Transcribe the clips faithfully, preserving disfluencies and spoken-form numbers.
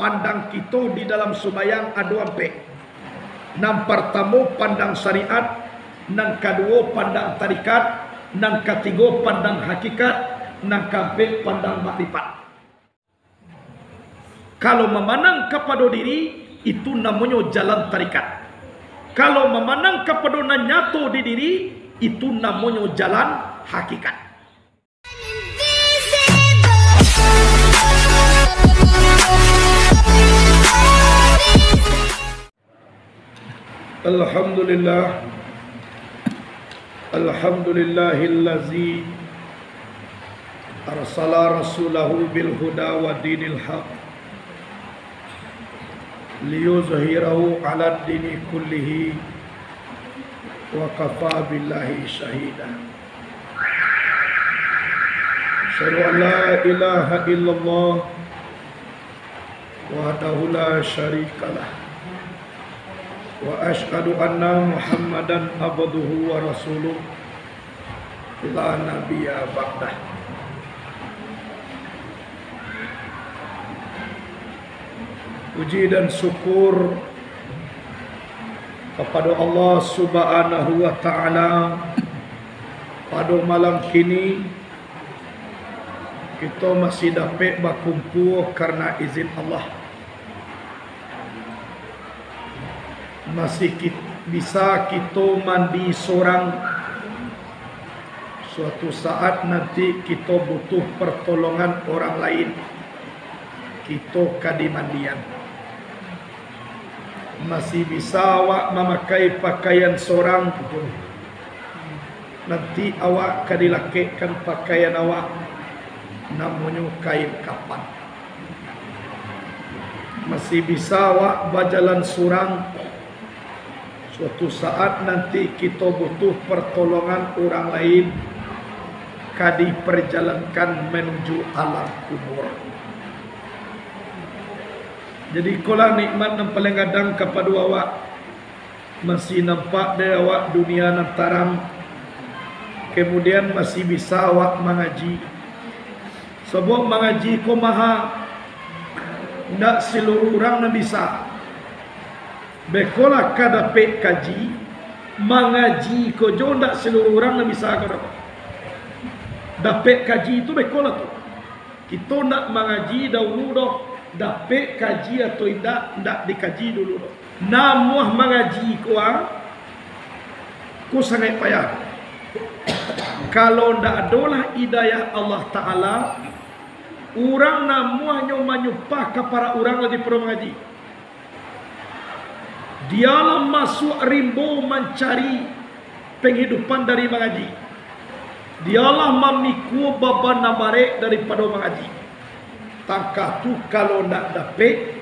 Pandang kito di dalam sumbayang ado ampek. Nan partamo pandang syariat, nan kaduo pandang tarikat, nan katigo pandang hakikat, nan kaampek pandang makrifat. Kalau mamandang kapado diri, itu namonyo jalan tarikat. Kalau mamandang kapado nan nyato di diri, itu namonyo jalan hakikat. Alhamdulillah. Alhamdulillahillazi arsala rasulahu bil huda wa dinil haq liyuzhirahu 'alad dini kullihi wa kafa billahi syahida. Asyhadu an la ilaha illallah wahdahu la syarikalah. Wa asyhadu anna Muhammadan abduhu wa rasuluh, la nabiyya ba'dah. Puji dan syukur kapado Allah Subhanahu wa Ta'ala, pado malam kini, kito masih dapek bakumpua karano izin Allah. Masih ki-, bisa kito mandi sorang. Suatu saat nanti kito butuh partolongan urang lain, kito ka dimandian. Masih bisa awak mamakai pakaian sorang, nanti awak ka dilakekkan pakaian awak, namonyo kain kapan. Masih bisa awak bajalan surang, suatu saat nanti kito butuh partolongan urang lain, ka diparjalankan manuju alam kubur. Jadi, ikolah nikmat nan paling gadang kapado awak. Masih nampak dek awak dunia nan taram, kamudian masih bisa awak mangaji. Sabab mangaji ko maha, ndak saluruah urang nan bisa. Bekolah ka dapek kaji, mangaji ko jo ndak saluruah urang nan bisa ko doh. Dapek kaji tu bekolah tu. Kito ndak mangaji dahulu doh, dapek kaji atau indak, ndak dikaji dulu doh. Namuah mangaji ko, ah, ko sangaik payah. Kalau ndak adolah hidayah Allah Ta'ala, urang namuahnyo manyupah ka parak urang lah diparo mangaji. Dialah masuak rimbo mancari panghidupan dari mangaji. Dialah mamikua baban nan barek daripado mangaji. Tangkah tu kalau ndak dapek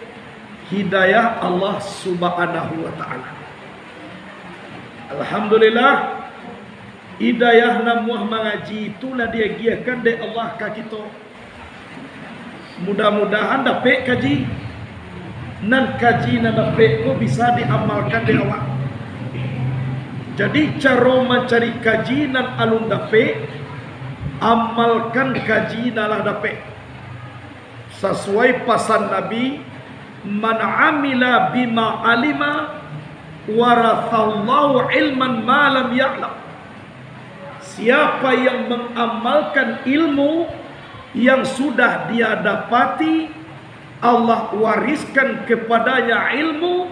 hidayah Allah Subhanahu wa Ta'ala. Alhamdulillah, hidayah namuah mangaji tu lah diagiahkan dek Allah ka kito. Mudah-mudahan dapek kaji. Nan kaji nan dapek ko bisa diamalkan dek awak. Jadi, caro mancari kaji nan alun dapek, amalkan kaji nan lah dapek. Sasuai pasan Nabi, "Man amila bima alima, warasallahu ilman ma lam ya'lam." Siapa yang mengamalkan ilmu yang sudah dia dapati, Allah wariskan kepadanya ilmu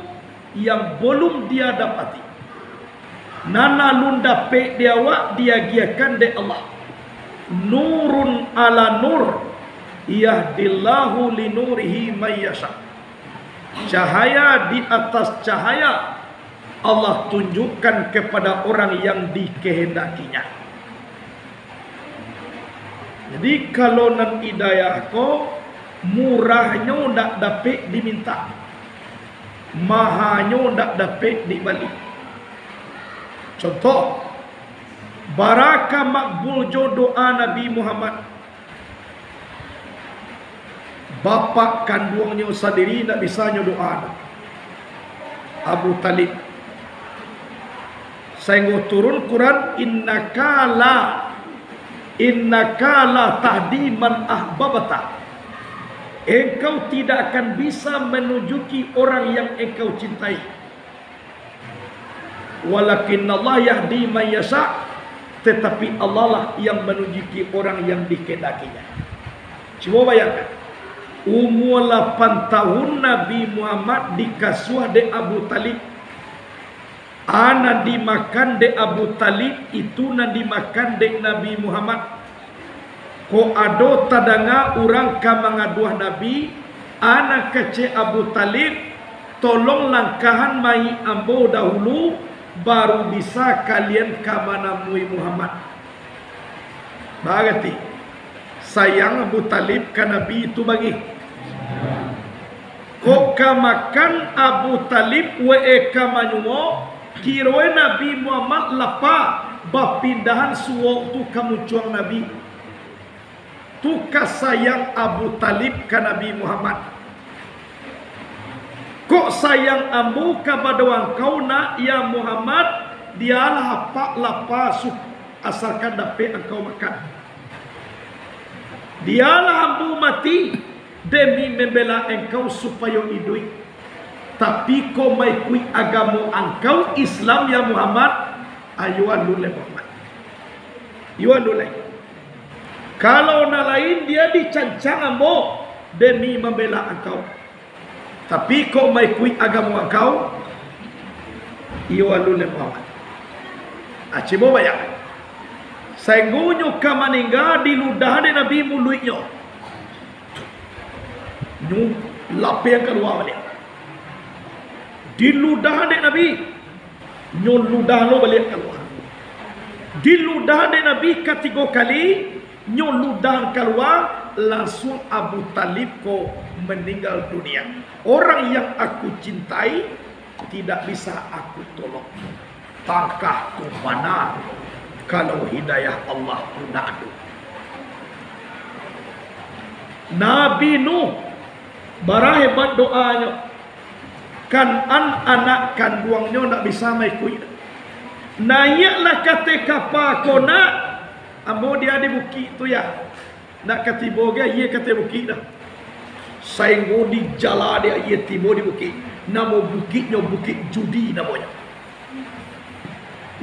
yang belum dia dapati. Nan alun dapek di awak diagiahkan dek Allah. Nurun ala nur, yahdillahu linurihi mayyasha. Cahaya di atas cahaya Allah tunjukkan kepada orang yang dikehendaki-Nya. Jadi, kalau nan hidayah ko, murahnyo ndak dapek dimintak, mahanyo ndak dapek dibali. Contoh, bara ka makbul jo doa Nabi Muhammad. Bapak kanduangnyo sandiri ndak bisa nyo doa, Abu Talib. Sainggo turun Quran, "Innaka la, innaka la tahdi man ahbabta." Engkau tidak akan bisa manujuki orang yang engkau cintai. Walakinnallaha yahdi man yasya, tetapi Allah lah yang manujuki orang yang dikehendaki-Nya. Cubo bayangkan, umua lapan tahun Nabi Muhammad dikasuah dek Abu Thalib. A nan dimakan dek Abu Thalib, itu nan dimakan dek Nabi Muhammad. Kok ado tadanga urang ka mangaduah Nabi, a nan kecek Abu Thalib, tolong langkahan mayik ambo dahulu, baru bisa kalian ka manamui Muhammad. Barati, sayang Abu Thalib ka Nabi itu bagi. Kok ka makan Abu Thalib wae ka manyuo, kiroe Nabi Muhammad lapa, bapindahan suok tu ka muncuang Nabi. Tu ka sayang Abu Thalib ka Nabi Muhammad. Kok sayang ambo kapado angkau nak, ya Muhammad, dialah apak lapa su-, asalkan dapek angkau makan. Dialah ambo mati demi membela engkau supayo iduik. Tapi kok maikuik agamo angkau Islam, ya Muhammad, ayo alun lai Muhammad. Iyo alun lai. Kalau nan lain dia dicancang ambo demi mambela angkau. Tapi kok maikuik agamo angkau, iyo alun lai Muhammad. Ah, cubo bayangkan. Sainggo nyo ka maningga diludah dek Nabi muluiknyo. Nyo lapeh kalua baliak. Diludah dek Nabi, nyo ludah lo baliak kalua. Diludah dek Nabi katigo kali, nyo ludah kalua, lansuang Abu Thalib ko maninggal dunia. Orang yang aku cintai tidak bisa aku tolong. Tangkah tu bana kalau hidayah Allah tu ndak ado. Nabi Nuh, bara hebat doanyo. Kan'an anak kanduangnyo ndak bisa maikuik. Naiaklah ka ateh kapa ko nak, ambo dia di bukik tu ya. Ndak ka tibo ge aia ka ateh bukik doh. Sainggo dijala dek aia tibo di bukik. Namo bukiknyo Bukik Judi namonyo.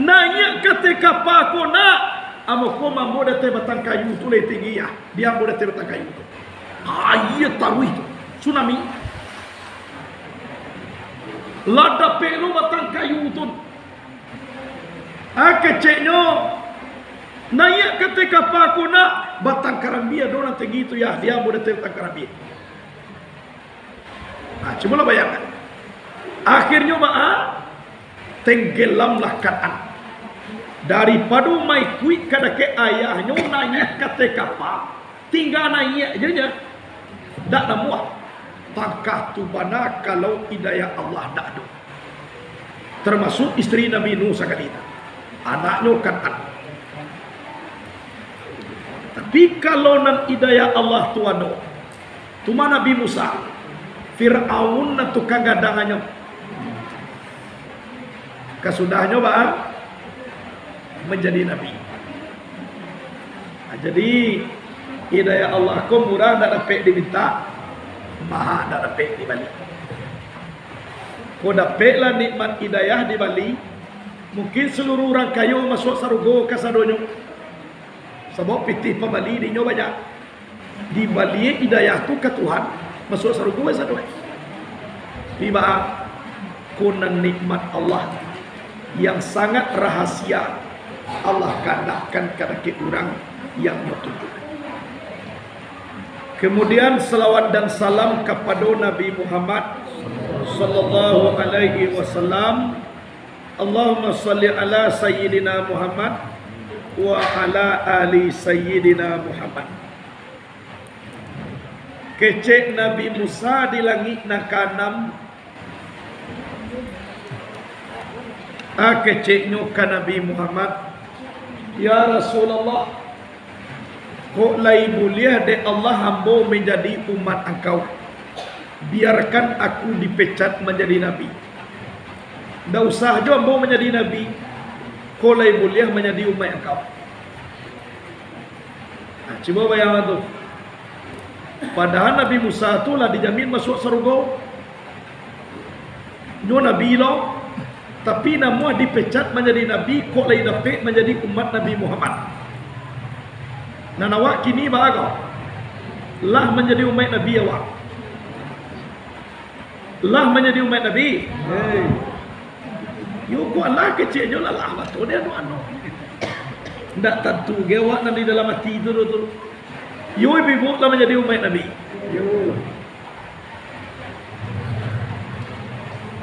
Naiak ka ateh kapa ko nak, ambo ko ambo di ateh batang kayu tu lai tinggi ya. Di ambo di ateh batang kayu tu. Aia taruih tu. Tsunami. Lah dapek lo batang kayu tu. Ah, keceknyo, naiak ka ateh kapa ko nak, batang karambia ado nan tinggi tu ya, di ambo di ateh batang karambia. Nah, cubolah bayangkan. Akhirnyo baa, tenggelamlah Kan'an. Daripado maikuik ka dakek ayahnyo naiak ka ateh kapa, tingga naiak je nyo. Dak namuah. Tangkah tu bana kalau hidayah Allah dak ado. Termasuk isteri Nabi Nuh sakali tu. Anaknyo Kan'an. Tapi kalau nan hidayah Allah tu ado, tu mah Nabi Musa, Firaun nan tukang gadang anyo. Kasudahnyo baa? Manjadi nabi. Nah, jadi, hidayah Allah ko murah ndak dapek dimintak, mahal ndak dapek dibali. Ko dapeklah nikmat hidayah dibali, mungkin saluruh urang kayo masuak sarugo kasadonyo. Sabab pitih pambali dinyo banyak. Dibali hidayah tu ka Tuhan, masuak sarugo sadoe. Tapi baa, ko nan nikmat Allah yang sangat rahasia, Allah kaandakkan ka dakek urang yang nyo tunjuak. Kemudian, salawat dan salam kapado Nabi Muhammad sallallahu alaihi wasallam. Allahumma shalli ala Sayyidina Muhammad wa ala ali Sayyidina Muhammad. Kecek Nabi Musa di langik nan kaanam, ah, keceknyo ka Nabi Muhammad, "Ya Rasulullah, kok lai buliah dek Allah ambo manjadi umat angkau? Biarkan aku dipecat manjadi nabi. Ndak usah jo ambo manjadi nabi, kok lai buliah manjadi umaik angkau." Nah, cubo bayangkan tu. Padahal Nabi Musa tu lah dijamin masuak sarugo. Nyo nabi lo, tapi namuah dipecat manjadi nabi, kok lai dapek manjadi umat Nabi Muhammad. Nan awak kini baa ko? Lah manjadi umaik Nabi awak? Lah manjadi umaik Nabi? Hei. Yo, kok lah keceknyo lah, lah batua dek anu-anu. Ndak tantu ge awak nan di dalam ati tu, tu, tu. Yo, ibu-ibu lah manjadi umaik Nabi? Yo.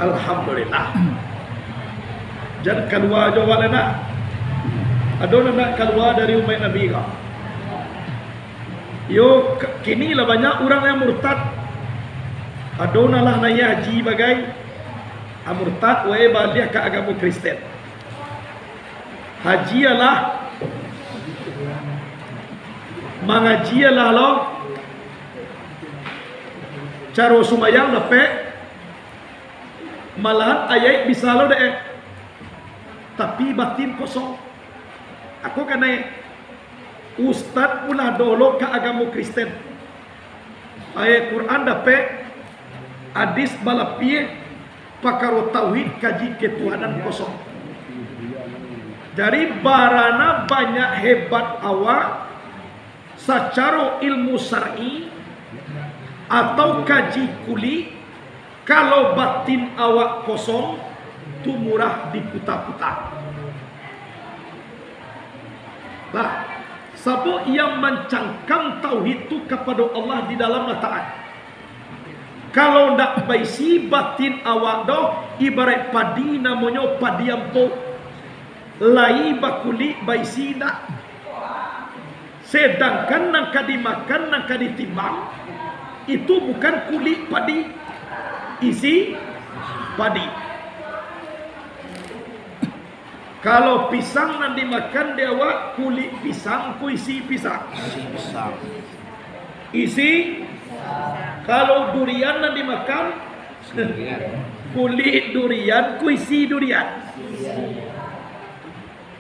Alhamdulillah. Jan kalua jo awak lai nak. Ado nan nak kalua dari umaik Nabi ko? Yo, k-, kini lah banyak urang yang murtad. Ado nan lah naiak haji bagai, ah, murtad, wae baliak ka agamo Kristen. Haji alah, mangaji alah lo, caro sumbayang dapek, malahan ayaik bisa lo dek, tapi batin kosong. Ako kanai, ustad pulah dolo ka agamo Kristen. Ayat Quran dapek, hadis balapiah, pakaro tauhid kaji ketuhanan kosong. Jadi, barana banyak hebat awak sacaro ilmu syar'i atau kaji kulik, kalau batin awak kosong, tu murah diputa-puta. Lah, sabab yang mancangkang tauhid tu kapado Allah di dalam lah taat. Kalau ndak baisi batin awak doh, ibaraik padi namonyo padi ampo. Lai bakulik, baisi indak. Sedangkan nan ka dimakan, nan ka ditimbang, itu bukan kulik padi, isi padi. Kalau pisang nan dimakan dek awak, kulik pisang ko isi pisang? Isi pisang. Isi? Kalau durian nan dimakan, durian. Kulik durian ko isi durian?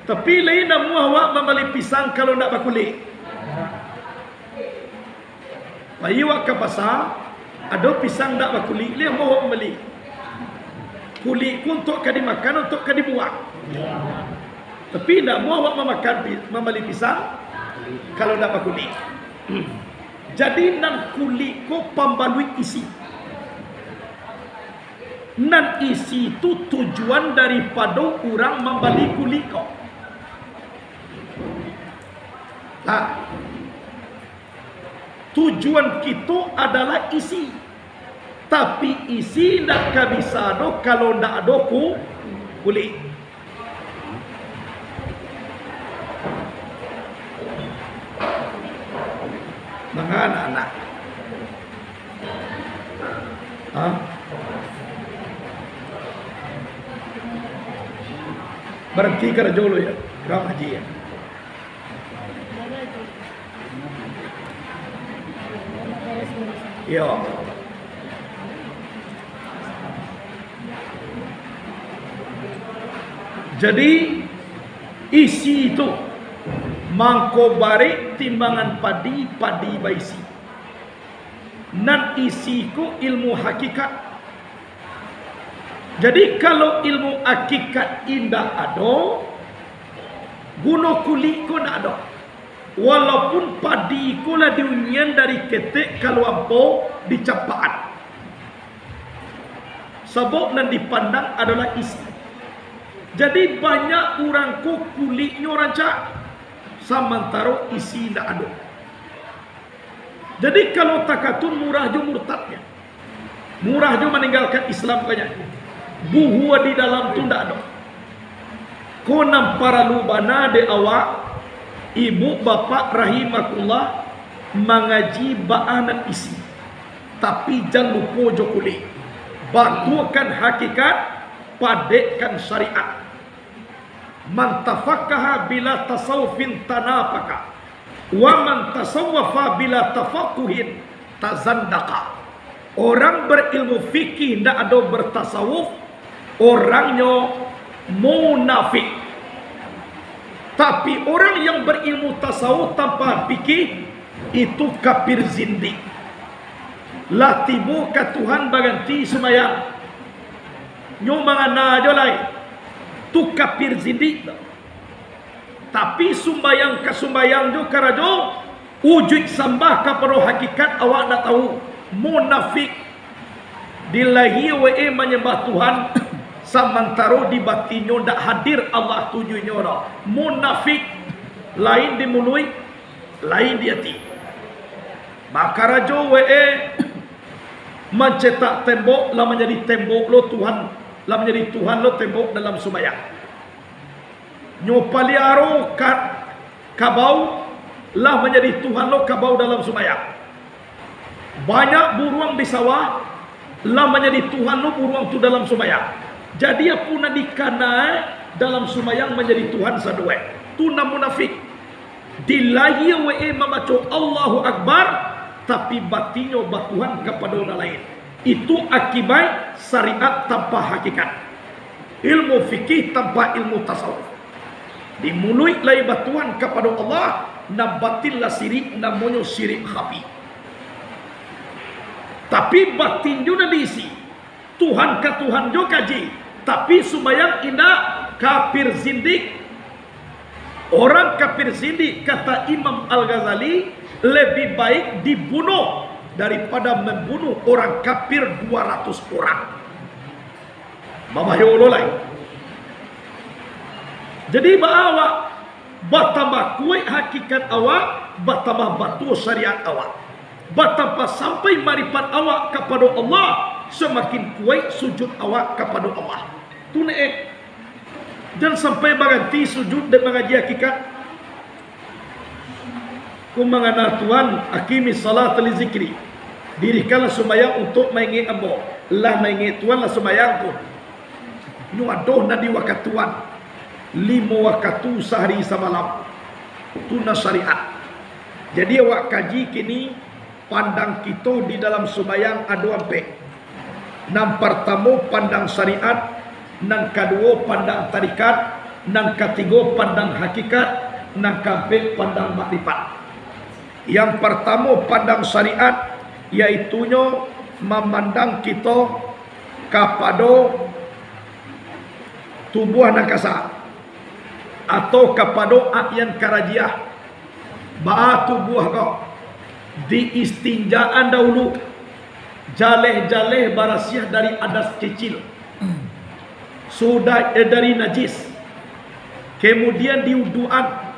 Tapi lai namuah awak mambali pisang kalau ndak bakulik? Pai awak ka pasa, ado pisang ndak bakulik, lai namuah awak mambali? Kulik ko untuak ka dimakan, untuak ka dibuang. Tapi ndak namuah awak mamakan pi-, mambali pisang kalau ndak bakulik. Jadi, nan kulik ko pambaluik isi. Nan isi tu tujuan daripado urang mambali kulik ko. Nah, tujuan kito adalah isi. Tapi, isi ndak ka bisa doh kalau ndak ado ku-, kulik. Manga anak-anak? Hah? Baranti karajo lu, yo? Urang haji, yo? Iyo. Jadi, isi tu mangko barek timbangan padi, padi baisi. Nan isi ko ilmu hakikat. Jadi, kalau ilmu hakikat indak ado, guno kulik ko ndak ado. Walaupun padi ko lah diunyian dari ketek ka luampo dicapakan. Sabab nan dipandang adolah isi. Jadi, banyak urang ko kuliknyo rancak, samantaro isi indak ado. Jadi, kalau takatun murah jo murtadnyo, murah jo maninggalkan Islam kanyo, buhua di dalam tu ndak ado. Ko nan paralu bana dek awak, ibu bapak rahimakumullah, mangaji baa nan isi. Tapi, jan lupo jo kulik. Batuakan hakikat, padekkan syariat. Man tafaqaha bila tasawufin tanafaqa, wa man tasawwafa bila tafaquhin tazandaqa. Orang berilmu fikih ndak ado bertasawuf, orangnyo munafik. Tapi, orang yang berilmu tasawuf tanpa fikih, itu kafir zindik. Lah tibo ka Tuhan baganti sumbayang. Nyo mangana jo lai. Tu kapir zindik. Tapi sumbayang ka sumbayang jo karajo, ujuik sambah kapado hakikat awak ndak tahu. Munafik. Di lahia wae manyambah Tuhan, samantaro di batinnyo ndak hadir Allah tujuihnyo doh. Munafik. Lain di muluik, lain di ati. Bakarajo wae mancetak tembok, lah manjadi tembok lo Tuhan, lah manjadi Tuhan lo tembok dalam sumbayang. Nyo paliaro ka-, kabau, lah manjadi Tuhan lo kabau dalam sumbayang. Banyak buruang di sawah, lah manjadi Tuhan lo buruang tu dalam sumbayang. Jadi apo nan dikana dalam sumbayang manjadi Tuhan sadoe. Tu nan munafik. Di lahia wae mambaco Allahu Akbar, tapi batinnyo batuhan kapado nan lain. Itu akibat syariat tanpa hakikat. Ilmu fikih tanpa ilmu tasawuf. Di muluik lai batuhan kapado Allah, nan batin lah sirik, namonyo sirik khafi. Tapi batin jo nan diisi. Tuhan ka Tuhan jo kaji, tapi sumbayang indak, kapir zindik. Orang kapir zindik, kata Imam Al-Ghazali, lebih baik dibunuh daripada membunuh orang kapir dua ratus orang. Babahayo lo lai. Jadi, baa awak, batambah kuaik hakikat awak, batambah batua syariat awak. Batambah sampai maripat awak kapado Allah, samakin kuaik sujud awak kapado Allah. Tu neh, eh. Jan sampai baganti sujud dek mangaji hakikat. Ko mangana Tuhan, "Aqimis salata li zikri." Dirikanlah sumbayang untuk maingek Ambo. Lah maingek Tuhan lah sumbayang tu. Nyo ado nan di wakatuan. Limo wakatu sahari samalam. Tu nan syariat. Jadi awak kaji kini, pandang kito di dalam sumbayang ado ampek. Nan partamo pandang syariat, nan kaduo pandang tarikat, nan katigo pandang hakikat, nan kaampek pandang makrifat. Yang partamo pandang syariat, yaitunyo mamandang kito kapado tubuah nan kasa, atau kapado a'yan karajiah. Baa tubuah ko? Diistinjaan dahulu, jaleh-jaleh barasiah dari hadas kecil, sudah, eh, dari najis, kemudian diuduan,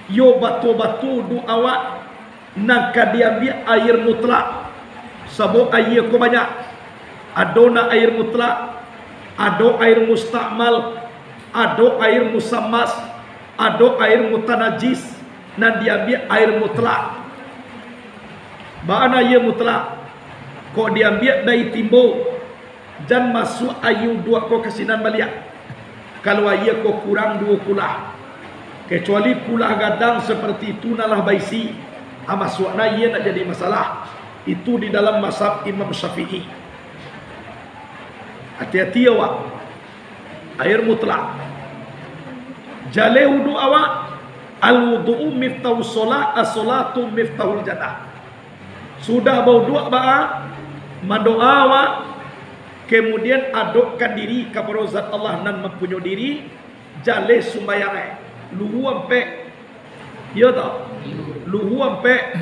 yo batua-batua udu awak, nan ka diambiak aia mutlak, sabab aia ko banyak, ado nan aia mutlak, ado aia mustakmal, ado aia musammas, ado aia mutanajis, nan diambiak aia mutlak. Baa nan aia mutlak? Kok diambiak dari timbo, jan masuak aia uduak ko ka sinan baliak. Kalau aia ko kurang duo kulah, kecuali kulah gadang seperti itu nan lah baisi, ah, masuaknyo aia ndak jadi masalah. Itu di dalam mazhab Imam Syafi'i. Hati-hati awak. Aia mutlak. Jaleh udu awak, al-wudu'u miftahus shalah, as-shalatu miftahul jannah. Sudah bauduak baa, mandoa awak, kemudian adokkan diri kapado Zat Allah nan mampunyo diri, jaleh sumbayang ai. Luhua ampek, iyo toh? Luhua ampek,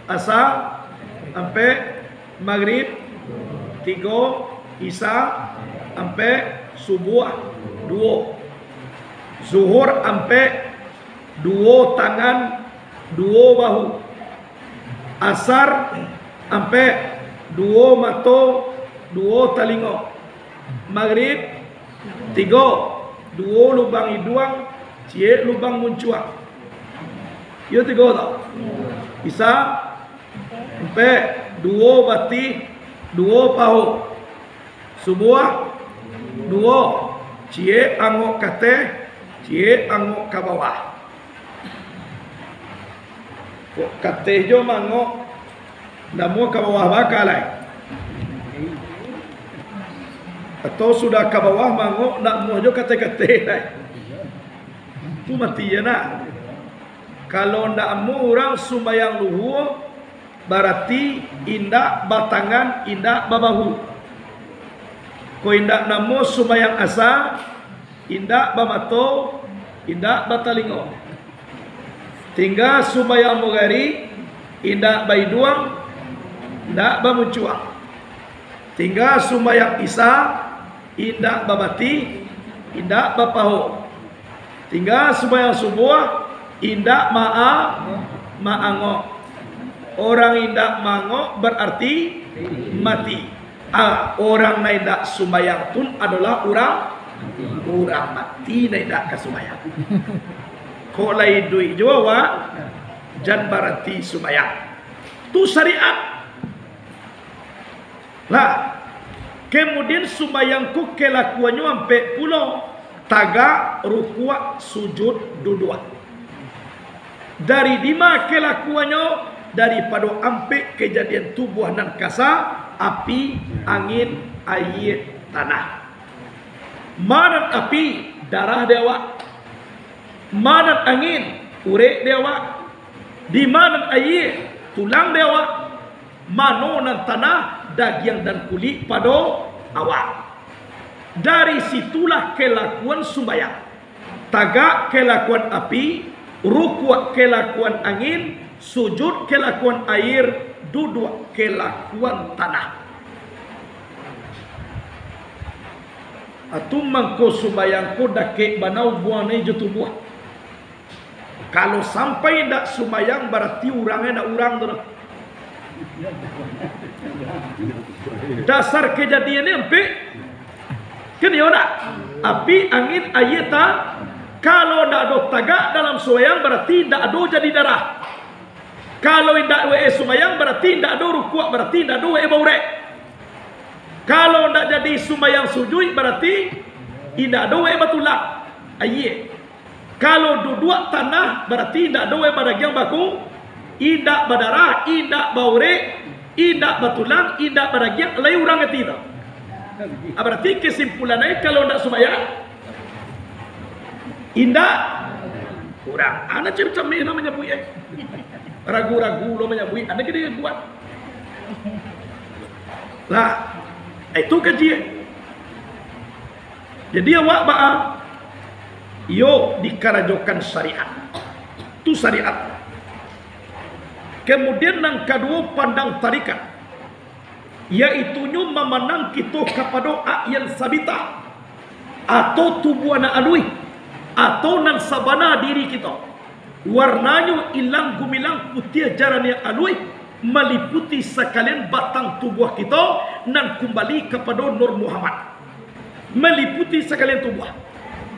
asa ampek, magrib tigo, isya ampek, subuah duo, zuhur ampek, duo tangan, duo bahu, asar ampek, duo mato, duo talingo, magrib tigo, duo lubang iduang, ciek lubang muncuang. Iyo tigo tu. Isya ampek, duo batih, duo paho. Subuah duo, ciek angok ka ateh, ciek angok ka bawah. Kok ka ateh jo mangok, ndak amuah ka bawah baka lai? Atau sudah ka bawah mangok, ndak amuah jo ka ateh-ka ateh lai? Tu mati je nak. Kalau ndak amuah urang sumbayang luhua, Barati indak batangan, indak babahu. Ko indak namo sumbayang asa, indak bamato, indak batalingo. Tingga sumbayang Maghrib, indak baiduang, indak bamuncuang. Tingga sumbayang Isya, indak babati, indak bapaho. Tingga sumbayang Subuah, indak maa-, maangok. Orang indak maangok barati mati. Ah, orang nan indak sumbayang tu adolah urang, urang mati nan indak ka sumbayang. Kok lai iduik juo awak, jan barati sumbayang. Tu syariat. Lah, kemudian sumbayang ko kelakuannyo ampek pulo, tagak, rukuak, sujud, duduak. Dari dima kelakuannyo? Daripado ampek kejadian tubuah nan kasa, api, angin, aia, tanah. Ma nan api? Darah di awak. Ma nan angin? Urek di awak. Di ma nan aia? Tulang di awak. Mano nan tanah? Dagiang dan kulik pado awak. Dari situlah kelakuan sumbayang. Tagak kelakuan api, rukuak kelakuan angin, sujud kelakuan aia, duduak kelakuan tanah. Atu mangko sumbayang ko dakek bana ubuangnyo jo tubuah. Kalau sampai indak sumbayang, barati urangnyo indak urang tu doh. Dasar kejadian ni ampek. Kan iyo ndak? Api, angin, aia, ta-, kalau ndak ado tagak dalam sumbayang, barati ndak ado jadi darah. Kalau indak wae sumbayang, barati indak ado rukuak, barati indak ado wae baurek. Kalau ndak jadi sumbayang sujuik, barati indak ado wae batulang. Aia. Kalau duduak tanah, barati indak ado wae badagiang baku, indak badarah, indak baurek, indak batulang, indak badagiang, lai urang ati tu. Ah, barati kesimpulan ai, kalau ndak sumbayang, indak urang. Anak cam-cam lah manyabuik ai. Ragu-ragu lo manyabuik, anak kini buat. Lah, itu kaji ai. Jadi awak baa? Iyo dikarajokan syariat. Tu syariat. Kemudian nan kaduo, pandang tarikat, yaitunyo mamandang kito kapado a'yan sabitah, atau tubuah nan aluih, atau nan sabana diri kito. Warnanyo ilang gumilang, putiah jaraniah aluih, maliputi sakalian batang tubuah kito, nan kumbali kapado Nur Muhammad. Maliputi sakalian tubuah.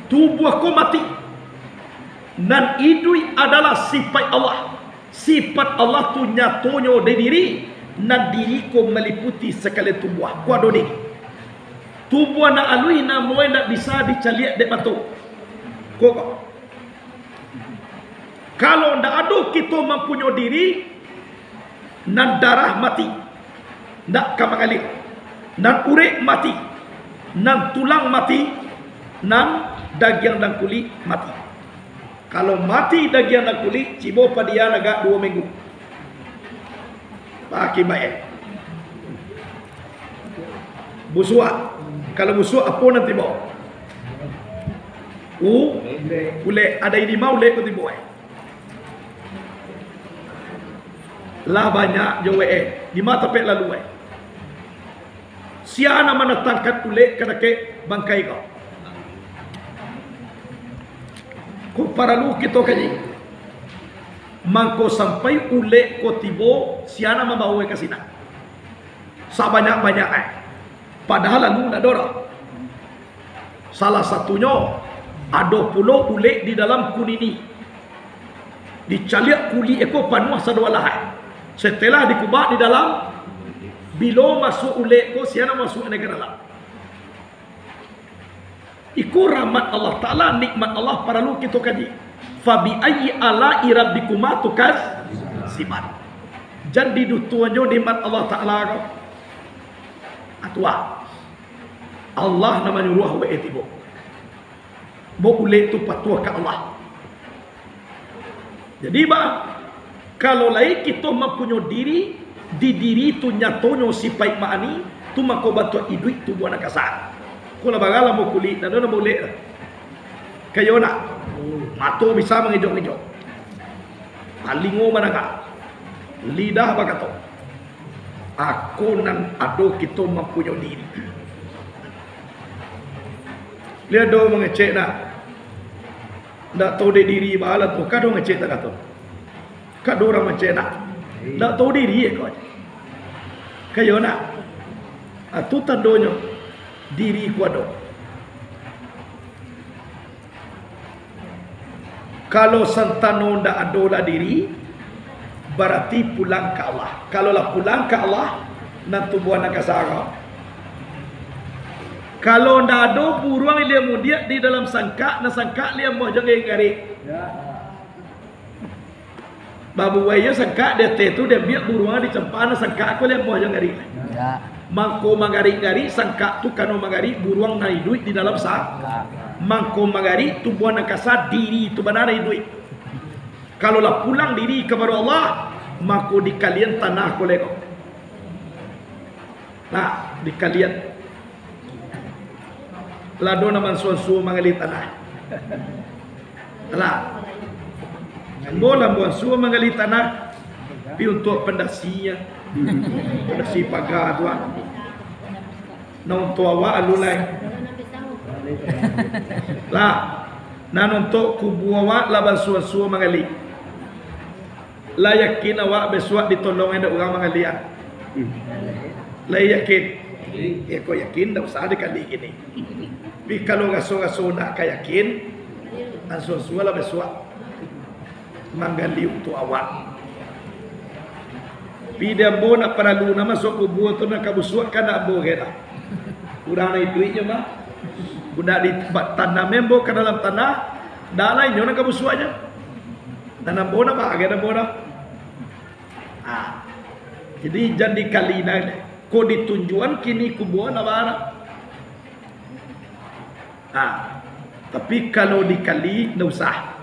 Tubuah ko mati. Nan iduik adalah sipaik Allah. Sipaik Allah tu nyatonyo di diri, nan diri ko maliputi sakalian tubuah. Ko ado diri. Tubuah nan aluih namonyo ndak bisa dicaliak dek mato. Ko, ko. Kalau ndak ado kito mampunyoi diri, nan darah mati, ndak ka mangalir, nan urek mati, nan tulang mati, nan dagiang dan kulik mati. Kalau mati dagiang dan kulik, cibo padian agak duo minggu. Pakai baik. Busuak. Kalau busuak, apo nan tibo? U-, ulek. Ado di ma ulek ko tibo, eh? Lah banyak jo, eh. Di ma tapek lalu, eh? Sia nan mandatangkan ulek ka dakek bangkai ko? Ko paralu kito kaji. Mangko sampai ulek ko tibo, sia nan mambawo ka sinan? Sabanyak-banyak ai. Padahal lalu ndak ado doh. Salah satunyo, ado pulo ulek di dalam kunini. Dicaliak kulik iko panuah sado alah ai. Setelah dikubak di dalam, bilo masuak ulek ko, sia nan masuak ka dalam? Iko rahmat Allah Ta'ala, nikmat Allah, paralu kito kaji. "Fabi ayyi ala'i rabbikuma tukadziban." Jan didutuanyo nikmat Allah Ta'ala ko. Atua. Allah nan manyuruah wae tibo. Bo ulek tu patuah ka Allah. Jadi, ba, Kalau lai kito mampunyoi diri, di diri tu nyatonyo sipaik ma'ani, tu mako bantuak iduik tubuah nan kasa. Ko lah bara lambo kulik, nan ado lambo ulek lah. Kayo nak? Mato bisa mangijok-ngijok. Talingo mandanga. Lidah bakato. Ako nan ado kito mampunyoi diri. Liek do mangecek nak. Ndak tau dek diri baa lah tu, ka do ngecek takato. Ka do urang mancek nak. Ndak tau diri ko. Kayo nak. Ah, tu tandonyo diri ko ado. Kalau santano ndak ado lah diri, barati pulang ka Allah. Kalau lah pulang ka Allah, nan tubuah nan kasa ko. Kalau ndak ado buruang ilia mudiak di dalam sangkak, nan sangkak liamboh jo garik-garik. Babuai jo sangkak di ateh tu, diambiak buruang dicampa, nan sangkak ko liamboh jo garik. Ya. Mangko manggarik-garik sangkak tu, kano manggarik buruang nan iduik di dalam sa-, mangko manggarik tubuah nan kasa, diri tu bana nan iduik. Kalau lah pulang diri kapado Allah, mako dikalian tanah ko lai ko. Nah, dikalian. Lah do nan mansuo-suo manggali tanah. Lah. Ambo lah mansuo manggali tanah. Tapi untuak pandasinyo. Pandasi paga tu ah. Nah, untuak awak alun lai. Lah. Nah, untuak kubua awak lah mansuo-suo manggali. Lah yakin awak bisuak ditolong dek urang manggali ah? Hmm. Lah yakin? Yakin. Ya, kok yakin, ndak usah dikali kini. Tapi kalau raso-raso ndak ka yakin, langsung sualah bisuak manggali untuak awak. Tapi di ambo ndak paralu, nan masuak kubua tu nan ka busuak kan ndak ambo kena. Urang nan iduiknyo mah. Budak di ba-, tanam ambo ka dalam tanah, ndak lai nyo nan ka busuaknyo. Nan ambo ndak bahagian ambo ndak. Ah. Jadi jan dikali nah. Ko ditunjuakan kini kubua ndak bara. Ah. Tapi kalau dikali ndak usah.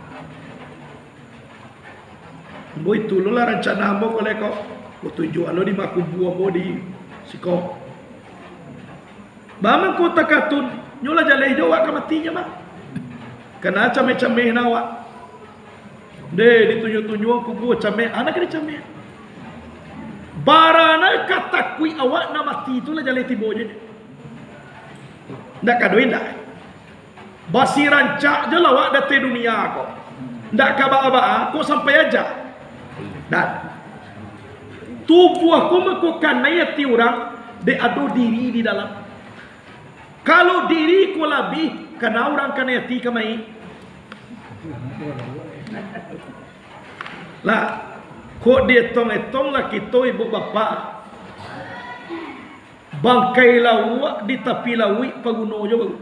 Ambo itu lo lah rancana ambo ko lai ko. Ko tunjuak lo di ma kubua ambo di siko. Baa mangko takatun, nyo lah jaleh jo awak ka mati nyo mah. Kana cameh-cameh na awak. Deh, ditunjuak-tunjuak kubua cameh, anak ka dicameh. Bara na ka takuik awak nan mati tu lah jaleh tibo je. Ndak ka do indak. Basi rancak jo lah awak datang dunia ko. Ndak ka baa-baa ko sampai aja. Dan tubuah ko mako kanai ati urang, dek ado diri di dalam. Kalau diri ko labiah, kana urang kanai ati ka mayik. Lah, kok dietong-etong lah kito ibu bapak. Bangkai lauak di tapi lauik paguno jo baru.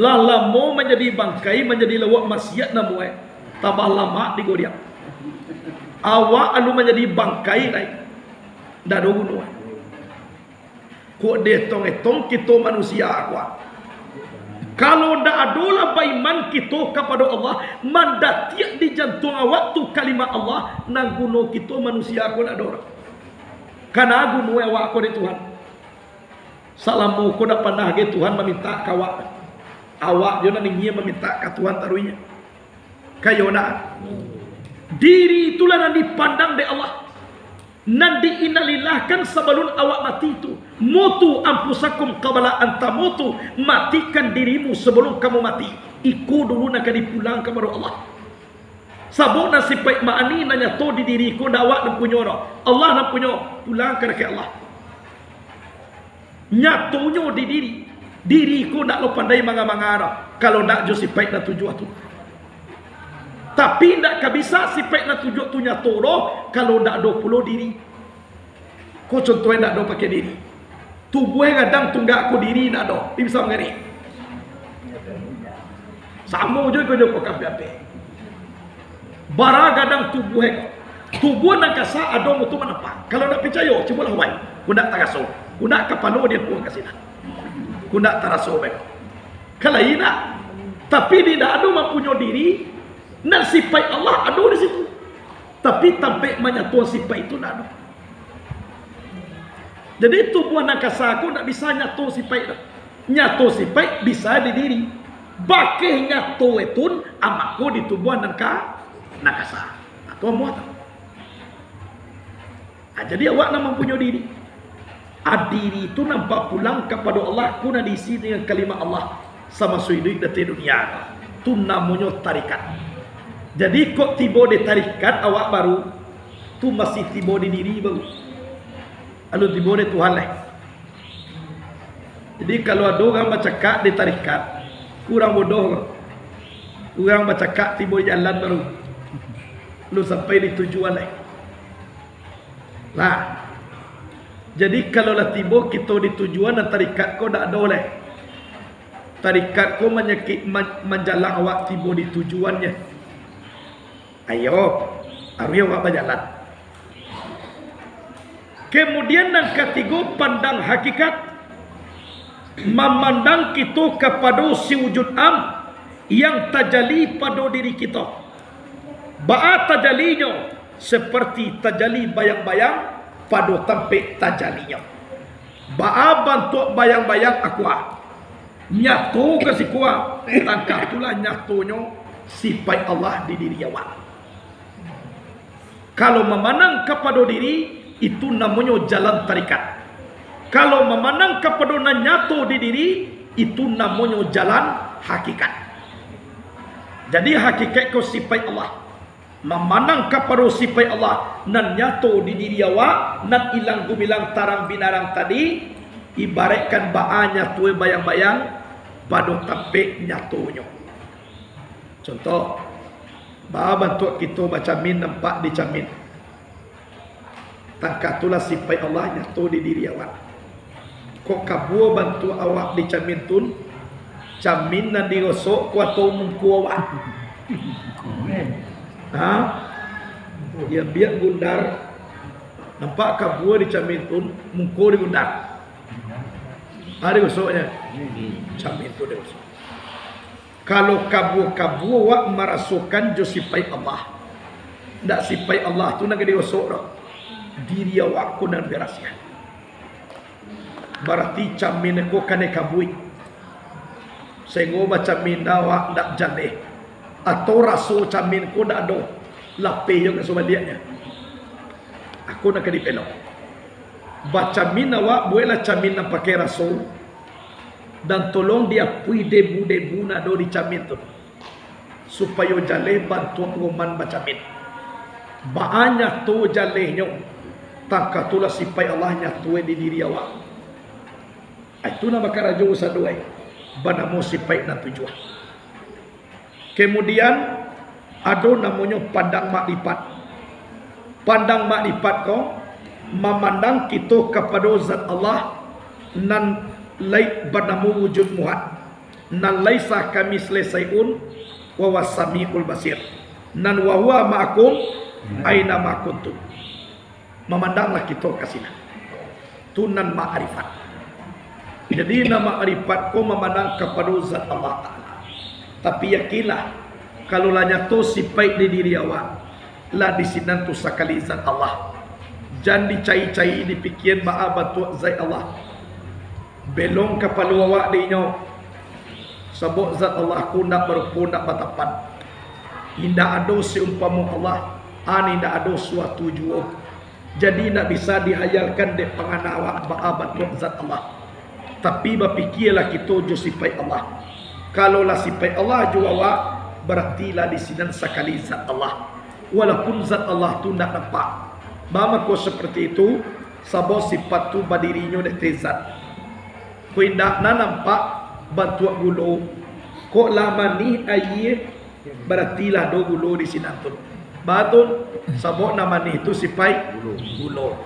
Lah lamo manjadi bangkai, manjadi lauak maksiat namuah, tambah lamak digoriang. Awak alun manjadi bangkai lai, ndak ado guno. Kok dietong-etong kito manusia ko. Kalau ndak ado lah baiman kito kapado Allah, mandatiak di jantuang awak tu kalimat Allah, nan guno kito manusia ko ndak ado. Kana guno awak ko di Tuhan. Salamo ko ndak panah ge Tuhan mamintak ka awak. Awak jo nan ingin mamintak ka Tuhan taruihnyo. Kayo nak. Diri itulah nan dipandang dek Allah. Nan diinalilahkan sabalun awak mati tu. Mutu anfusakum qabla an tamutu. Matikan dirimu sabalun kamu mati. Iko dulu nan ka dipulang kapado Allah. Sabab nan sipaik ma'ani nan nyato di diri ko ndak awak nan punyo doh. Allah nan punyo. Pulang ka dakek Allah. Nyatonyo di diri. Diri ko ndak lo pandai manga-manga doh, kalau ndak jo sipaik nan tujuah tu. Tapi ndak ka bisa sipaik nan tujuah tu nyato doh, kalau ndak ado pulo diri. Ko contoh ndak ado pakai diri. Tubuah gadang tunggak ko diri ndak ado. Pi bisa mangari. Samo jo ko jo ko kape-ape. Bara gadang tubuah ko. Tubuah nan kasa ado mutu manampak. Kalau ndak picayo, cubolah wai. Ko ndak taraso. Ko ndak kapalo dia puang ka sinan. Ko ndak taraso bae. Kalau indak, tapi di ndak ado mampunyo diri, nan sipaik Allah ado di situ. Tapi tampek manyato sipaik tu ndak ado. Jadi tubuah nan kasa ko ndak bisa nyato sipaik tu. Nyato sipaik bisa di diri. Bakeh nyato itu amako di tubuah nan ka, nan kasa. Atau amuah tu. Ah, jadi awak nan mampunyoi diri. Ah, diri tu nan bapulang kapado Allah, ko nan diisi dengan kalimat Allah samaso iduik di ateh dunia. Tu namonyo tarikat. Jadi, kok tibo di tarikat awak baru, tu masih tibo di diri baru. Alun tibo di Tuhan lai. Jadi, kalau ado urang bacakak di tarikat, urang bodoh ko. Urang bacakak tibo di jalan baru. Alun sampai di tujuan lai. Nah, jadi kalau lah tibo kito di tujuan, nan tarikat ko dak ado lai. Tarikat ko manyakik, man-, manjalang awak tibo di tujuannyo. Ayo, aruih awak bajalan. Kemudian nan katigo, pandang hakikat. Mamandang kito kapado si wujud am yang tajali pado diri kito. Baa tajalinyo? Seperti tajali bayang-bayang pado tampek tajalinyo. Baa bantuak bayang-bayang akua? Nyato ka sikua, tangkah tu lah nyatonyo sipaik Allah di diri awak. Kalau mamandang kapado diri, itu namonyo jalan tarikat. Kalau mamandang kapado nan nyato di diri, itu namonyo jalan hakikat. Jadi, hakikat ko sipaik Allah. Mamandang kapado sipaik Allah nan nyato di diri awak, nan ilang gumilang tarang binarang tadi, ibaraikkan baa nyato bayang-bayang pado tampek nyatonyo. Contoh, baa bantuak kito bacamin nampak di camin. Tangkah tu lah sipaik Allah nyato di diri awak. Kok kabua bantuak awak di camin tu, camin nan digosok ko atau muko awak? Ha? Yo, biak gundar, nampak kabua di camin tu, muko digundar. Ha, digosoknyo. Camin tu digosok. Kalau kabua-kabua awak marasokan jo sipaik Allah, ndak sipaik Allah tu nan ka digosok doh. Diri awak ko nan barasiah. Barati camin ko kanai kabuik, sainggo bacamin awak ndak jaleh, atau raso camin ko ndak ado, lapeh jo ka sabaliaknyo. Ako nan ka dipelok. Bacamin awak, buweklah camin nan pakai raso, dan tolong diapuih debu-debu nan ado di camin tu, supayo jaleh bantuak roman bacamin. Baa nyato jalehnyo, tangkah tu lah sipaik Allah nyato di diri awak. Itu nan bakarajo sado ai, banamo sipaik nan tujuah. Kemudian, ado namonyo pandang makrifat. Pandang makrifat ko mamandang kito kapado Zat Allah nan lai banamo wujud muhad, nan laisa kamitslihi syai'un wa huwas samiul basir, nan wa huwa ma'akum aina ma kuntum. Mamandanglah kito ka sinan. Tu nan makrifat. Jadi, nan makrifat ko mamandang kapado Zat Allah Ta'ala. Tapi, yakinlah, kalau lah nyato sipaik di diri awak, lah di sinan tu sakali Zat Allah. Jan dicari-cari, dipikian baa bantuak Zat Allah. Belong kapalo awak dek inyo. Sabab Zat Allah ko ndak barupo, ndak batapan. Indak ado seumpamo Allah, an indak ado suatu juo. Jadi, indak bisa dihayalkan dek pangana awak baa bantuak Zat Allah. Tapi, bapikialah kito jo sipaik Allah. Kalau lah sipaik Allah jo awak, barati lah di sinan sakali Zat Allah. Walaupun Zat Allah tu ndak nampak. Baa mako saperti itu? Sabab sipaik tu badirinyo di ateh Zat. Kok indak nan nampak bantuak gulo. Kok lah manih aia, barati lah ado gulo di sinan tu. Baa tu? Sabab nan manih tu sipaik gulo.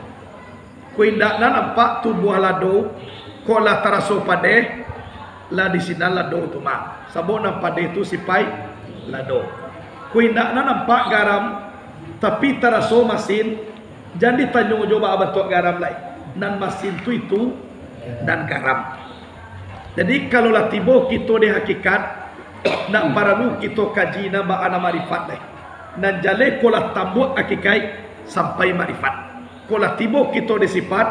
Kok indak nan nampak tubuah lado, kok lah taraso padeh, lah di sinan lado tu mah. Sabab nan padeh tu sipaik lado. Kok indak nan nampak garam, tapi taraso masin, jan ditanyo jo baa bantuak garam lai. Nan masin tu itu nan garam. Jadi, kalau lah tibo kito di hakikat, ndak paralu kito kaji nan baa nan makrifat lai. Nan jaleh ko lah tambuak akikaik sampai makrifat. Ko lah tibo kito di sifat,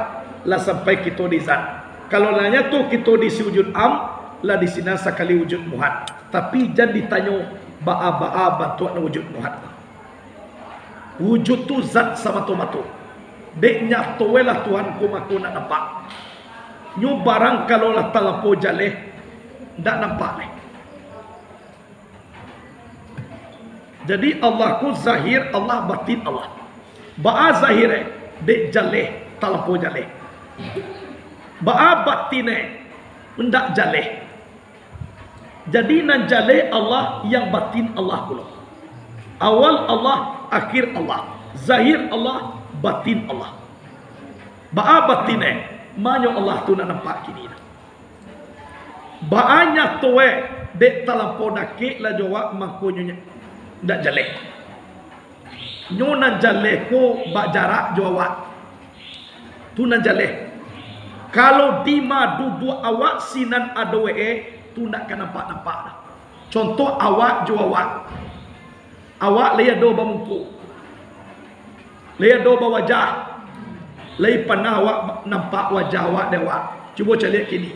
lah sampai kito di zat. Kalau lah nyato kito di si wujud am, lah di sinan sakali wujud muhad. Tapi jan ditanyo baa-baa bantuak nan wujud muhad. Wujud tu zat samato-mato. Dek nyato e lah Tuhan ko mako nak nampak. Nyo barang kalau lah talampau jaleh, ndak nampak lai. Jadi Allah ko zahir Allah, batin Allah. Baa zahir e? Dek jaleh, talampau jaleh. Baa batin e? Ndak jaleh. Jadi nan jaleh Allah, yang batin Allah pulo. Awal Allah, akhir Allah, zahir Allah, batin Allah. Baa batin e? Ma nyo Allah tu nak nampak kini. Baa nyato e? Dek talampau dakek lah jo awak, mangkonyo nya-, ndak jaleh. Nyo nan jaleh ko bak jarak jo awak. Tu nan jaleh. Kalau dima duduak awak sinan ado e, tu ndak ka nampak-nampak doh. Contoh awak jo awak. Awak lai ado bamungko. Lai ado bawajah. Lai panah awak nampak wajah awak dek awak? Cubo caliak kini.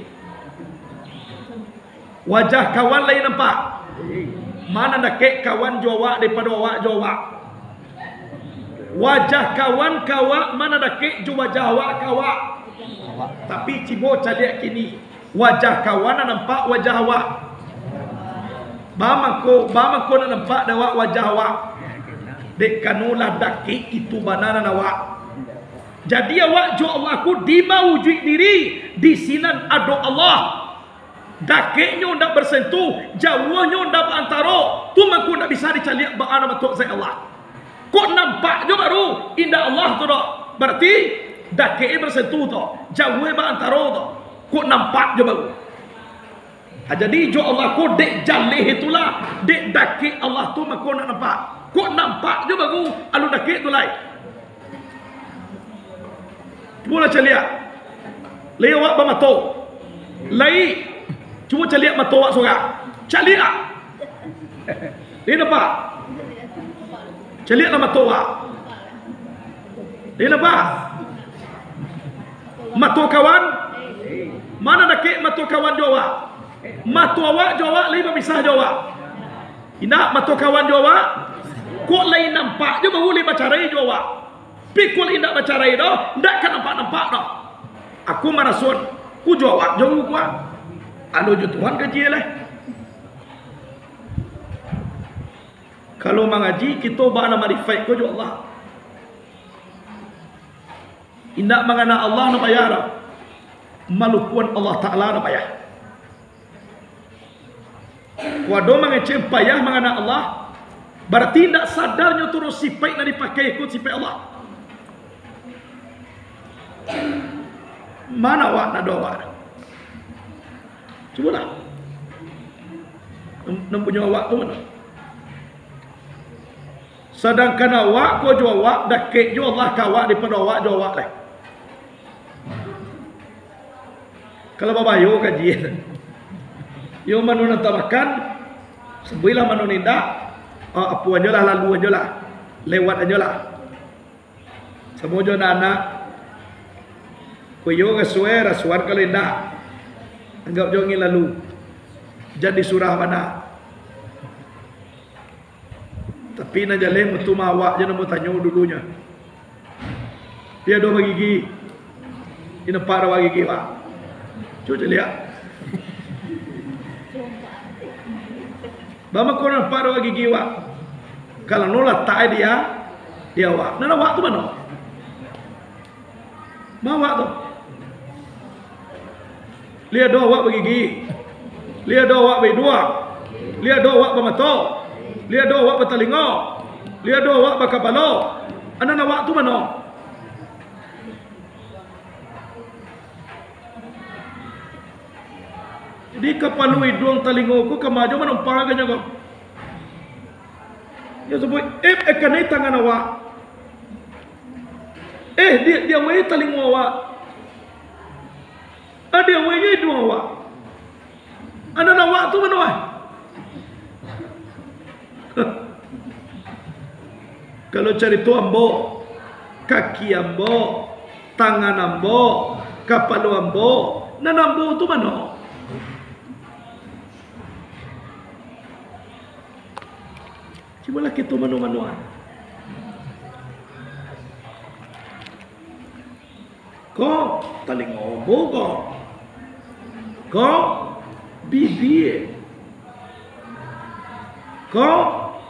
Wajah kawan lai nampak? Ma nan dakek kawan jo awak daripado awak jo awak? Wajah kawan ka awak ma nan dakek jo wajah awak ka awak? Tapi cubo caliak kini, wajah kawan nan nampak wajah awak? Baa mangko, baa mangko nan nampak dek awak wajah awak? Dek karano lah dakek itu bana nan awak. Jadi awak jo Allah ko dima wujuik diri, di sinan ado Allah. Dakeknyo ndak basentuh, jauahnyo ndak baantaro, tu mangko ndak bisa dicaliak baa nan bantuak zat Allah. Kok nampak jo baru, indak Allah tu doh. Barati dakek e basentuh tu, jauah e baantaro tu. Kok nampak jo baru. Ha, jadi jo Allah ko dek jaleh itulah, dek dakek Allah tu mangko nak nampak. Kok nampak jo baru, alun dakek tu lai. Cubolah caliak. Lai awak bamato? Lai. Cubo caliak mato awak surang. Caliak. Lai nampak? Caliaklah mato awak. Lai nampak? Mato kawan? Ma nan dakek mato kawan jo awak? Mato awak jo awak lai bamisah jo awak? Indak, mato kawan jo awak. Kok lai nampak jo baru lai bacarai jo awak. Pikul indak bacarai doh, ndak ka nampak-nampak doh. Aku maraso, ku jo awak jo ku, ah. Alo jo Tuhan kaji lai. Kalau mangaji, kito bana marifaik ko jo Allah. Indak mangana Allah nan payah doh. Malupoan Allah Ta'ala nan payah. Kok ado mangecek payah mangana Allah, barati indak sadar nyo tu doh sipaik nan dipakai ko sipaik Allah. Ma nan awak, nan ado awak? Cubolah. Nan, nan punyo awak tu ma nan? Sadangkan awak ko jo awak, dakek jo Allah ka awak daripado awak jo awak lai. Kalau babayo kaji, yo mano nan tamakan, sabuiklah mano nan indak, ah, apo ajolah, lalu ajolah, lewat ajolah. Samo jo anak-anak, ko iyo rasuah, rasuahan, kalau indak, anggap jo angin lalu, jan disurah bana. Tapi nan jaleh mutu ma awak jo nan batanyo dulunyo. Lai ado bagigi? Lai nampak ado bagigi awak? Cubo caliak. Baa mangko nampak ado bagigi awak? Karano latak e di a-, di awak. Nan awak tu mano? Ma awak tu? Lai ado awak bagigi? Lai ado awak baiduang? Lai ado awak bamato? Lai ado awak batalingo? Lai ado awak bakapalo? Nan awak tu mano? Jadi, kapalo, iduang, talingo ko kama jo manumpang agaknyo ko. Nyo sabuik, eh, eh, kanai tangan awak. Eh, di, di awai talingo awak. Ah, di awai nyo iduang awak. Nan awak tu mano, ah? Kalau carito ambo, kaki ambo, tangan ambo, kapalo ambo, nan ambo tu mano? Cubolah kito mano-manoan. Ko talingo ambo ko. Ko bibia. Ko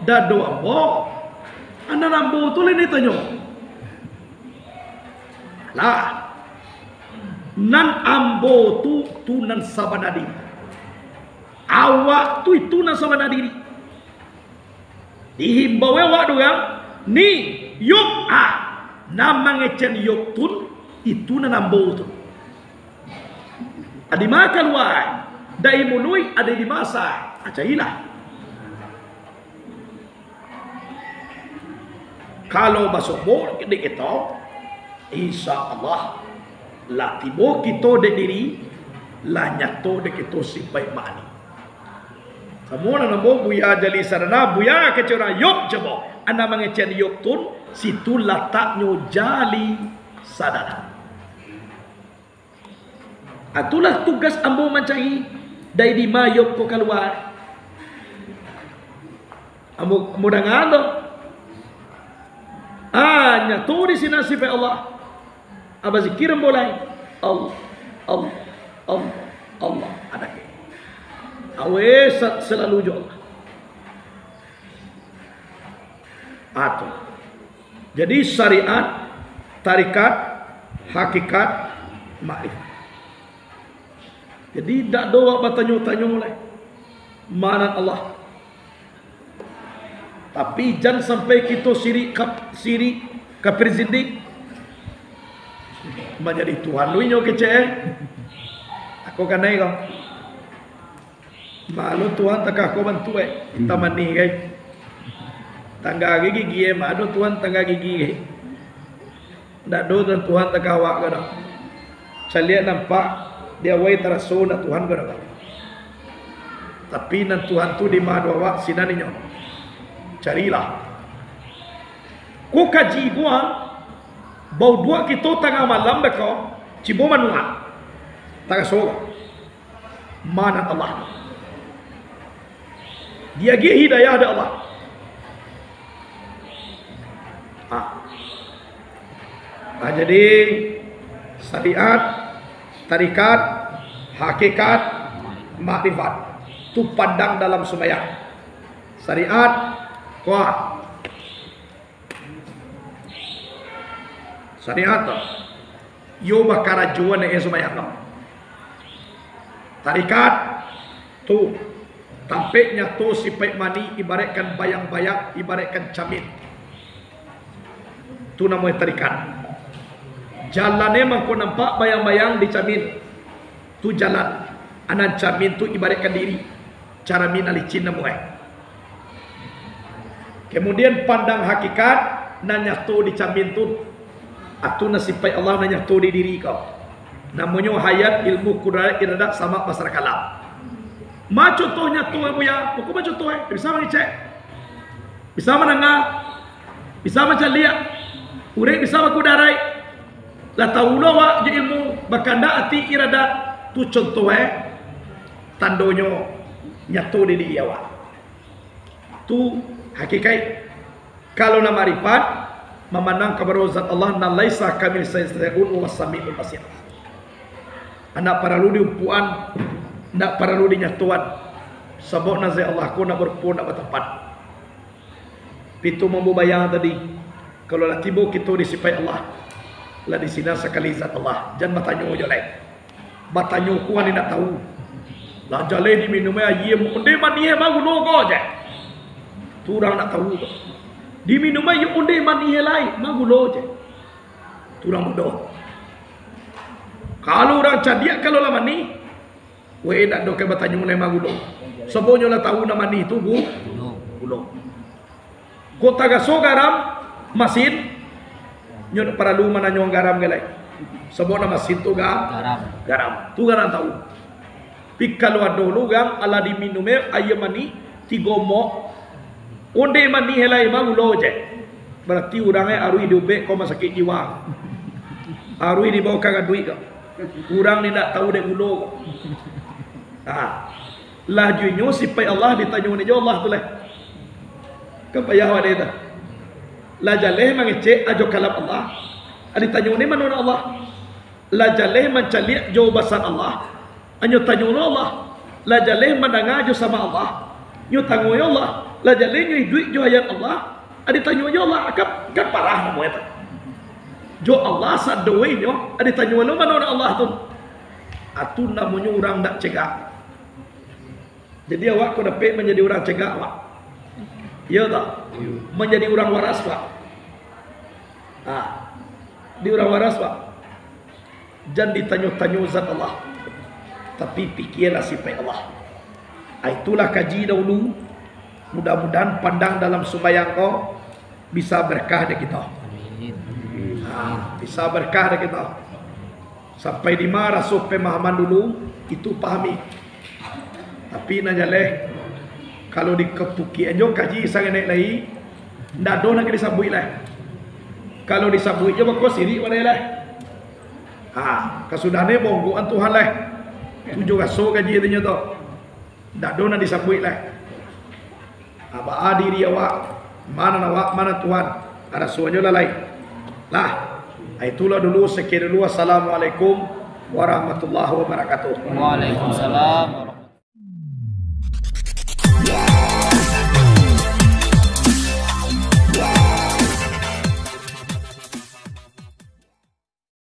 dado ambo. Anan ambo tu lai ditanyo. Lah. Nan ambo tu, tu nan sabana diri. Awak tu itu nan sabana diri. Dihimbau awak tu kan, ni, Yob, ah, nan mangecek Yob tu, itu nan ambo tu. Adi ma kalua, dari muluik adi di masa, ah, carilah. Kalau basobok dek kito, insya Allah, lah tibo kito dek diri, lah nyato dek kito sipaik mani. Samo nan ambo Buya Jali Sadana, Buya kecek urang Yob cubo. Anak mangecek Yob tun, situ lataknyo Jali Sadana. Itulah tugas ambo mancari dari dima Yob ko kalua. Ambo, ambo danga tu. Ah, nyato di sinan sipaik Allah. Abah zikir ambo lai. Allah, Allah, Allah, Allah. Ada ke? Awe sa-, selalu jo Allah. Atu. Jadi syariat, tarikat, hakikat, makrifat. Jadi dak do awak batanyo-tanyo lai. Mana Allah? Tapi jan sampai kito sirik ka-, sirik kafir zindik. Manjadi Tuhan lu inyo kecek, eh. Ako kanai ko. Malo Tuhan takah ko bantuak, eh. Hitam manih, kai. Tangga gigi, eh. Malo Tuhan tangga gigi, kai. Ndak ado Tuhan takah awak ko doh. Caliak nampak, di awai taraso ndak Tuhan ko doh. Tapi nan Tuhan tu di ma ado awak, sinan inyo. Carilah. Ko kaji ko, ah, bauduak kito tangah malam beko, cubo manuak. Taraso ko. Mana Allah. Diagiah hidayah dek Allah. Ah. Ah, jadi syariat, tarikat, hakikat, makrifat. Tu pandang dalam sumbayang. Syariat, kuah. Syariat tu, yo bakarajo nak sumbayang tu. Tarikat tu, tampek nyato sipaik mani, ibaratkan bayang-bayang, ibaratkan camin. Tu namo tarikat. Jalannyo mangko nampak bayang-bayang di camin. Tu jalan. Anan camin tu ibaratkan diri. Caramin alicin namuah. Kemudian pandang hakikat nan nyato di camin tu. Atu nan sipaik Allah nan nyato di diri kau. Namonyo hayat, ilmu, kudrat, iradat, samak, basar, kalam. Ma contoh nyato, eh, Buya? Buku ma contoh, eh? Bisa mangecek. Bisa mandanga. Bisa mancaliak. Urek bisa bakudaraik. Lah tahu lo awak jo ilmu, bakandak ati iradat. Tu contoh, eh. Tandonyo nyato di diri awak. Tu hakikaik. Kalau nan makrifat, mamandang kabaro Zat Allah nan laisa kamitsalihi syai'un wa huwas samiul basir. Ndak paralu diumpuan, ndak paralu dinyatoan. Sabab nan Zat Allah ko ndak barupo, ndak batampat. Pitu mambo bayang tadi, kalau lah tibo kito di sipaik Allah, lah di sinan sakali Zat Allah, jan batanyo jo lai. Batanyo ko ane ndak tahu. Lah jaleh diminum aia, ondeh manih ma gulo ko je. Tu urang ndak tahu tu. Diminum aia ondeh manih lai, ma gulo je. Tu urang bodoh. Kalau urang cadiak, kalau lah manih, weh, ndak do ka batanyo lai ma gulo. Sabab nyo lah tahu nan manih tu gu-, gulo. Kok taraso garam, masin, nyo ndak paralu mananyo garam ka lai. Sabab nan masin tu ga-, garam. Tu garam tahu. Tapi kalau ado urang alah diminum aia manih, tigo mok, ondeh manih lai ma gulo je. Barati urang e aruih diubek ko masakik jiwa. Aruih dibawa ka gaduik ko. Urang ni ndak tahu dek gulo ko. Ha. Lah jo inyo sipaik Allah ditanyo ni jo Allah tu leh. Kan payah awak dek tu. Lah jaleh mangecek ajo kalam Allah. Ditanyo ni mano Allah. Lah jaleh mancaliak jo basan Allah, nyo tanyo lo Allah. Lah jaleh mandanga jo sama Allah, nyo tanyo yo Allah. Lah jaleh nyo iduik jo ayat Allah, ditanyo jo Allah. Kan, kan parah namo itu. Jo Allah sadoinyo, ditanyo lo mano Allah tu. Atu namonyo urang ndak cegak. Jadi awak ko dapek manjadi urang cegak, Pak. Iyo tak? Manjadi urang waras, Pak. Ha. Di urang waras, Pak. Jan ditanyo-tanyo zat Allah. Tapi pikialah sipaik Allah. Ha, itulah kaji dahulu. Mudah-mudahan pandang dalam sumbayang ko bisa berkah dek kito. Amin. Ha, bisa berkah dek kito. Sampai di ma raso pemahaman dulu, itu pahami. Tapi nan jaleh, kalau dikepukian jo kaji sangenek lai, ndak ado nan ka disabuik lai. Kalau disabuik jo bako sirik wadai lai. Ha, kasudahan ni bonggokan Tuhan lai. Tujuah raso kaji katonyo tu. Ndak ado nan disabuik lai. Baa diri awak, ma nan awak, ma nan Tuhan, rasonyo lah lain. Lah, itulah dulu, sakian dulu. Assalamualaikum warahmatullahi wabarakatuh. Waalaikumsalam warahmatullahi